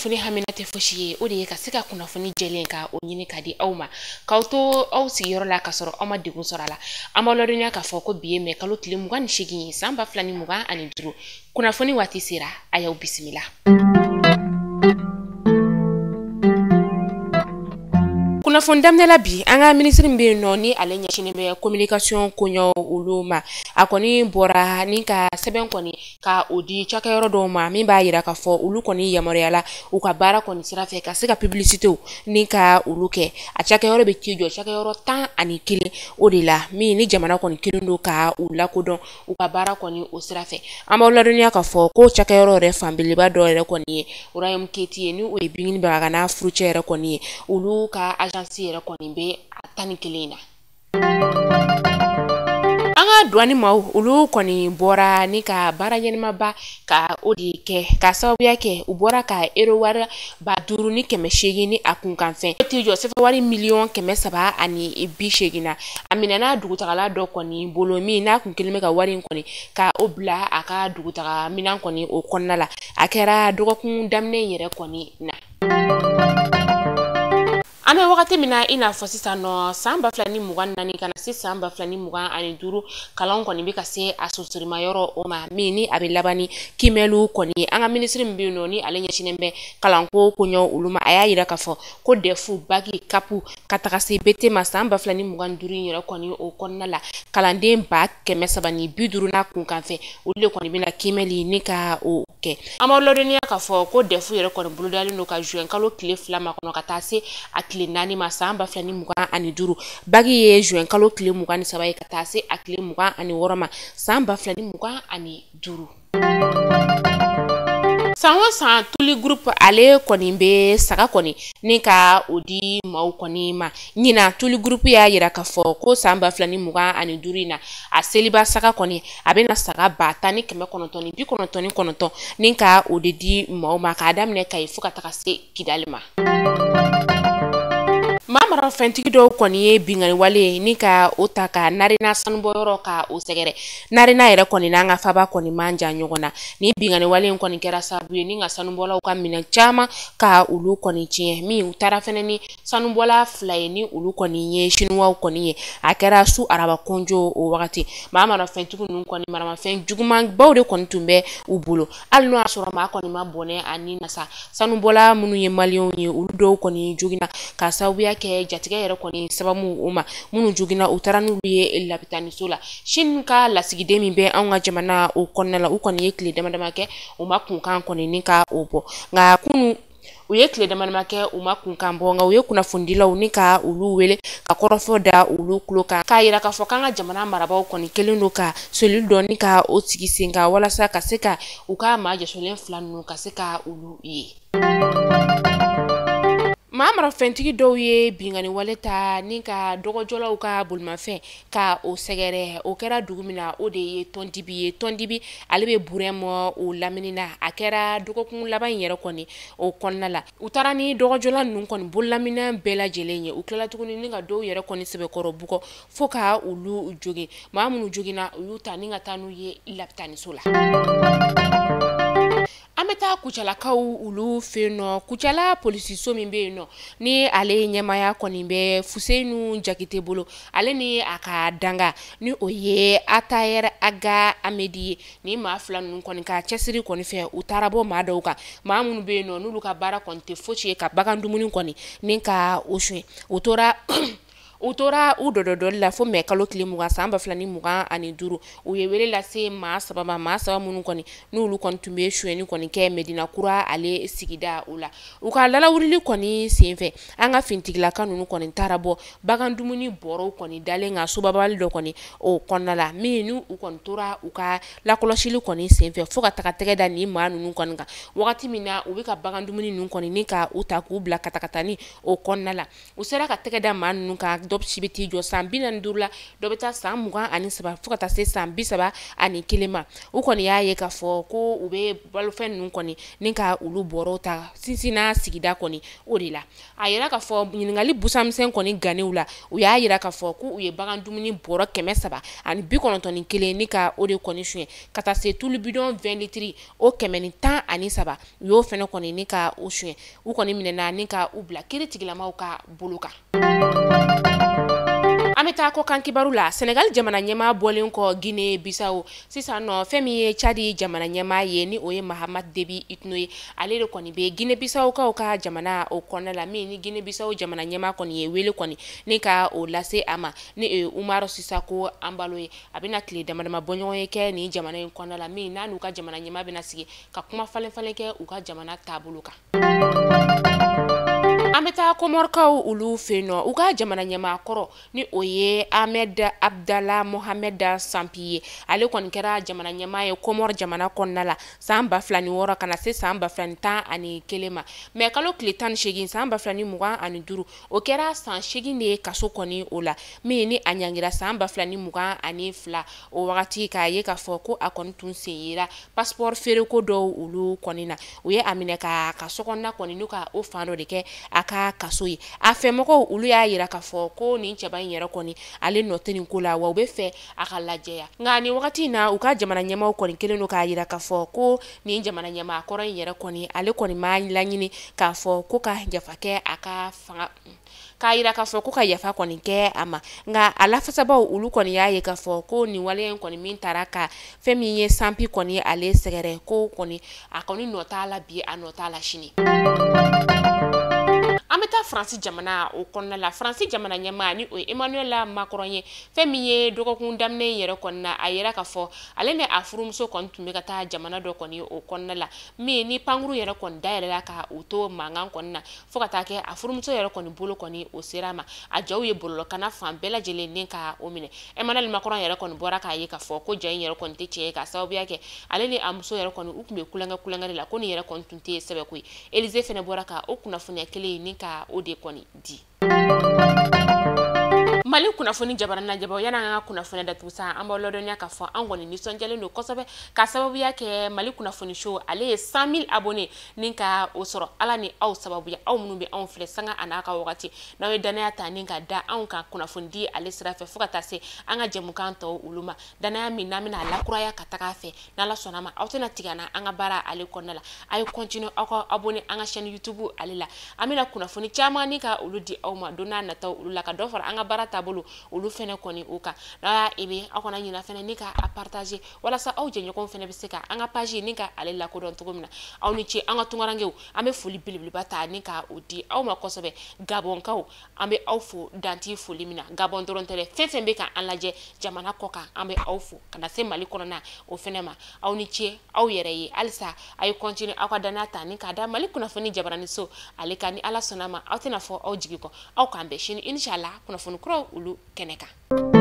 Kunnafoni hamina tɛ fosi ye, o de ye ka se ka kunnafoni jɛlen ka o ɲini ka di aw ma, k'aw to aw sigiyɔrɔ la k'a sɔrɔ aw ma degun sɔrɔ a la. An b'aw ladɔnniya k'a fɔ ko bi ye mɛ kalo tile 28 san 2025. Kunnafoni waati sera, a y'aw bisimila. Kunnafoni daminɛ la bi, an ka minisiri min bɛ yen nɔ ni ale ɲɛsinnen bɛ communication koɲɛw olu ma, a kɔni bɔra ni ka sɛbɛn kɔni ka o di cakɛyɔrɔ dɔw ma min b'a yira k'a fɔ olu kɔni yamaruyala u ka baara kɔni sira fɛ ka se ka publicitéw ni ka olu kɛ. A cakɛyɔrɔ bɛ t'i jɔ cakɛyɔrɔ 11 o de la, min ni jamana kɔni kelen don ka u lakodɔn u ka baara kɔni o sira fɛ. An b'aw ladɔnniya k'a fɔ ko cakɛyɔrɔ yɛrɛ fanbeleba dɔ yɛrɛ kɔni ye Royaume Keït ye, ni o ye Bingini Bagaga n'a furucɛ yɛrɛ kɔni ye, olu ka agence yɛrɛ kɔni bɛ a 11 in na. An ka douane maaw olu kɔni bɔra ni ka baara ɲɛnamaba ka o de kɛ, ka sababuya kɛ u bɔra ka euro wari 5800 ni a kunkanfɛn t'i jɔ sefa wari 380 000 na. A minɛna dugutagala dɔ kɔni bolo min n'a kun kelen bɛ ka wari in kɔni ka o bila a ka dugutaga minɛn kɔni o kɔnɔna la. A kɛra dɔgɔkun daminɛ yɛrɛ kɔni na. An bɛ wagati min na i n'a fɔ sisan nɔ, san 2024 ka na se san 2025, kalan kɔni bɛ ka se a sonsorimayɔrɔ o ma, min ni a bɛ laban ni kiimɛliw kɔni ye. An ka minisiri min bɛ yen nɔ ni ale ɲɛsinnen bɛ kalanko koɲɛw olu ma, a y'a yira k'a fɔ ko DEF, bac, CAP ka taga se BT ma san 2025 in yɛrɛ kɔni o kɔnɔna la, kalanden 350 n'a kunkanfɛn olu de kɔni bɛna kiimɛli ni ka o kɛ. An b'aw ladɔnniya k'a fɔ ko DEF yɛrɛ kɔni bolodalen don ka juin kalo tile 2 ma kɔnɔ ka taa se a tile 4 ma san 2025. Bac ye juin kalo tile 23 ye ka taa se a tile 26 ma san 2025. San o san, Tuli Group ale kɔni bɛ saga kɔni ni ka o di maaw kɔni ma. Ɲinan, Tuli Group y'a yira k'a fɔ ko san 2025 in na, a seliba saga kɔni, a bɛna saga 10,999 ni ka o de di maaw ma, k'a daminɛ Kayi fo ka taga se Kidali ma. Maa marafɛntigi dɔw kɔni ye binkanni wale ni ka o ta ka Narena sanubɔyɔrɔ ka o sɛgɛrɛ. Narena yɛrɛ kɔni n'an ka faba kɔni man jan ɲɔgɔn na. Ni binkanni wale in kɔni kɛra sababu ye ni ka sanubɔlaw ka minɛn caman ka olu kɔni tiɲɛ, min u taara fɛnɛ ni sanubɔla 2 ye ni olu kɔni ye sinuwaw kɔni ye. A kɛra su araba kɔnjo o wagati. Maa marafɛntigi ninnu kɔni maramafɛn jugumanbaw de kɔni tun bɛ u bolo, hali n'o y'a sɔrɔ maa kɔni ma bɔnɛ a ni na sa. Sanubɔla minnu ye maliyɛnw ye, olu dɔw kɔni joginna ka sababuya kɛ jatigɛ yɛrɛ kɔni sababu o ma. Minnu joginna, u taara n'olu ye lapitaniso la. Chine ka lasigiden min bɛ anw ka jamana o kɔnɔna la, u kɔni ye tile dama dama kɛ u ma kunkan kɔni ni ka o bɔ, nka kunu u ye tile dama dama kɛ u ma kunkan bɔ, nka u ye kunnafonidilaw ni ka olu wele ka kɔrɔfɔ da olu tulo kan, k'a yira k'a fɔ k'an ka jamana marabaaw kɔni kelen don ka cellule dɔ ni ka o sigi sen kan walasa ka se ka u ka maa jɔsɔlen 2 ninnu ka se ka olu ye. Maa marafɛntigi dɔw ye binkanni wale ta ni ka dɔgɔjɔlaw ka bolimafɛn ka o sɛgɛrɛ. O kɛra dugu min na, o de ye Tɔndibi ye. Tɔndibi ale bɛ Burɛm o lamini na. A kɛra dɔgɔkun laban in yɛrɛ kɔni o kɔnɔna la. U taara ni dɔgɔjɔla ninnu kɔni bololaminɛn bɛɛ lajɛlen ye. U tilala tuguni ni ka dɔw yɛrɛ kɔni sɛbɛkɔrɔ bugɔ fo ka olu jogin. Maa minnu joginna, u y'u ta ni ka taa n'u ye lapitaniso la. An bɛ taa Kucalakaw olu fɛ yen nɔ. Kucala polisiso min bɛ yen nɔ ni ale ɲɛmaaya kɔni bɛ Fuseyinu Jakite bolo, ale ni a ka danga ni o ye Atayɛrɛ Aga Amedi ye, ni maa 2 ninnu kɔni ka cɛsiri kɔni fɛ, u taara bɔ maa dɔw kan, maa minnu bɛ yen nɔ n'olu ka baara kɔni tɛ fosi ye ka bagan dumuni kɔni ni ka o suɲɛ. U tora u dɔdɔdɔli la fo mɛ kalo tile 20 san 2025, u ye wele lase maa 3 ma, maa 3 minnu kɔni n'olu kɔni tun bɛ sonyɛni kɔni kɛ Medina Kura ale sigida o la. U ka lalawurili kɔni senfɛ, an ka finitigilaka ninnu kɔni taara bɔ bagan dumuni bɔrɔw kɔni dalen kan sobabali dɔ kɔni o kɔnɔna la, min ni u kɔni tora u ka lakɔlɔsili kɔni senfɛ fo ka taga tɛgɛ da nin maa ninnu kɔni kan wagati min na u bɛ ka bagan dumuni ninnu kɔni ni ka u ta k'u bila katakatani o kɔnɔna la. U sera ka tɛgɛ da maa ninnu kan. Dɔ si bɛ t'i jɔ san 45 la, dɔ bɛ taa san 23 fo ka taa se san 31 ma. U kɔni y'a ye k'a fɔ ko u bɛ balofɛn ninnu kɔni ni ka olu bɔrɔw ta sinsinna sigida kɔni o de la. A yira k'a fɔ ɲininkali busamisɛn kɔni gannew la, u y'a yira k'a fɔ ko u ye bagan dumuni bɔrɔ 391 ni ka o de kɔni suɲɛ ka taa se tulu bidɔn 20 litiri o 113, u y'o fɛnɛ kɔni ni ka o suɲɛ. U kɔni minɛna ni ka u bila kiiri tigilamaw ka bolo kan. An bɛ taa kɔkan kibaru la. Senegal jamana ɲɛmaa bɔlen kɔ Guinée Bissau, sisan nɔ fɛn min ye Tchad jamana ɲɛmaa ye, ni o ye Mahamat Déby Itno ye, ale de kɔni bɛ Guinée Bissau kaw ka jamana o kɔnɔna la, min ni Guinée Bissau jamana ɲɛmaa kɔni ye wele kɔni ni ka o lase a ma, ni o ye Umaru Sissoco Embaló ye. A bɛna tile dama dama bɔɲɔgɔn ye kɛ nin jamana in kɔnɔna la, min n'a n'u ka jamana ɲɛmaa bɛna sigi ka kuma falen falen kɛ u ka jamana taabolo kan. An bɛ taa Komɔrikaw olu fɛ yen nɔ, u ka jamana ɲɛmaa kɔrɔ ni o ye Ahmed Abdallah Mohamed Sampi ye. Ale kɔni kɛra jamana ɲɛmaa ye Komɔri jamana kɔnɔna la san 2006 ka na se san 2011 ma. Mɛ kalo tile 18 san 2025, o kɛra san 8 de ye kaso kɔni o la, min ni a ɲangira san 2022 o wagati, k'a ye k'a fɔ ko a kɔni tun sen yera passeport feereko dɔw olu kɔni na. U ye a minɛ ka sokɔnɔna kɔni n'u ka o fan dɔ de kɛ a ka kaso ye. A fɛmɔgɔw olu y'a yira k'a fɔ ko nin cɛba in yɛrɛ kɔni ale nɔ tɛ nin ko la, wa u bɛ fɛ a ka lajɛya. Nka nin wagati in na, u ka jamana ɲɛmaaw kɔni kɛlen don k'a yira k'a fɔ ko nin jamana ɲɛmaa kɔrɔ in yɛrɛ kɔni ale kɔni ma laɲini k'a fɔ ko ka yafa kɛ a ka fanga, k'a yira k'a fɔ ko ka yafa kɔni kɛ a ma. Nka a lafasabaw olu kɔni y'a ye k'a fɔ ko nin waleya in kɔni min taara ka fɛn min ye Sampi kɔni ale sɛgɛrɛ, ko kɔni a kɔni nɔ t'a la bi, a nɔ t'a la sini. An bɛ taa Faransi jamana o kɔnɔna la. Faransi jamana ɲɛmaa ni o ye Emmanuel Macron ye, fɛn min ye dɔgɔkun daminɛ in yɛrɛ kɔnɔna na, a yira k'a fɔ ale ni a furumuso kɔni tun bɛ ka taa jamana dɔ kɔni o kɔnɔna la, min ni pankuru yɛrɛ kɔni dayɛlɛla ka o to mankan kɔni na fo ka taa kɛ a furumuso yɛrɛ kɔni bolo kɔni o sera a ma. A jaw ye bɔlɔlɔkanna fan bɛɛ lajɛlen ni ka o minɛ. Emmanuel Macron yɛrɛ kɔni bɔra k'a ye k'a fɔ ko ja in yɛrɛ kɔni tɛ tiɲɛ ye, k'a sababuya kɛ ale ni a muso yɛrɛ kɔni u tun bɛ kulonkɛ kulonkɛ de la, ko nin yɛrɛ kɔni tun tɛ sɛbɛ ko ye. Élysée fɛnɛ bɔra ka o kunnafoniya kelen in ni ka o de kɔni di. Mali kunnafoni jabarana jabaw, yanni an ka kunnafoni datugu sa, an b'aw ladɔnniya k'a fɔ an kɔni nisɔndiyalen don kosɛbɛ k'a sababuya kɛ Mali kunnafoni show ale ye 100 000 abonnés ni ka o sɔrɔ. Ala ni aw sababuya, aw minnu bɛ anw filɛ sanga a n'a ka wagati, n'aw ye danaya ta ni ka da anw kan kunnafoni di ale sira fɛ fo ka taa se an ka jɛmukan tɔw olu ma, danaya min n'an bɛna a lakuraya ka taga a fɛ, n'Ala sɔnna ma aw tɛna tigɛ an na an ka baara ale kɔnɔna la. A ye continuer aw ka abonné an ka chaîne YouTube ale la, an bɛna kunnafoni caman ni ka olu di aw ma don n'a nataw olu la, ka dɔ fara an ka baara taabolo olu fɛnɛ kɔni o kan. N'a y'a aimé, aw kana ɲina fɛnɛ ni ka a partager walasa aw jɛɲɔgɔnw fɛnɛ bɛ se ka an ka page ni ka ale lakodɔn cogo min na. Aw ni ce an ka tunkarankew, an bɛ foli belebeleba ta ni ka o di aw ma kosɛbɛ. Gabɔnkaw, an bɛ aw fo danti foli min na. Gabɔn dɔrɔn tɛ dɛ, fɛn fɛn bɛ ka an lajɛ jamana kɔ kan, an bɛ aw fo ka na se Mali kɔnɔna o fɛnɛ ma. Aw ni ce aw yɛrɛ ye, halisa a ye continuer aw ka danaya ta ni k'a da Mali kunnafoni jabaraniso ale kan. Ni Ala sɔnna ma, aw tɛna fɔ aw jigi kɔ. Aw k'an bɛn sini inshallah kunnafoni kuraw olu kɛnɛ kan.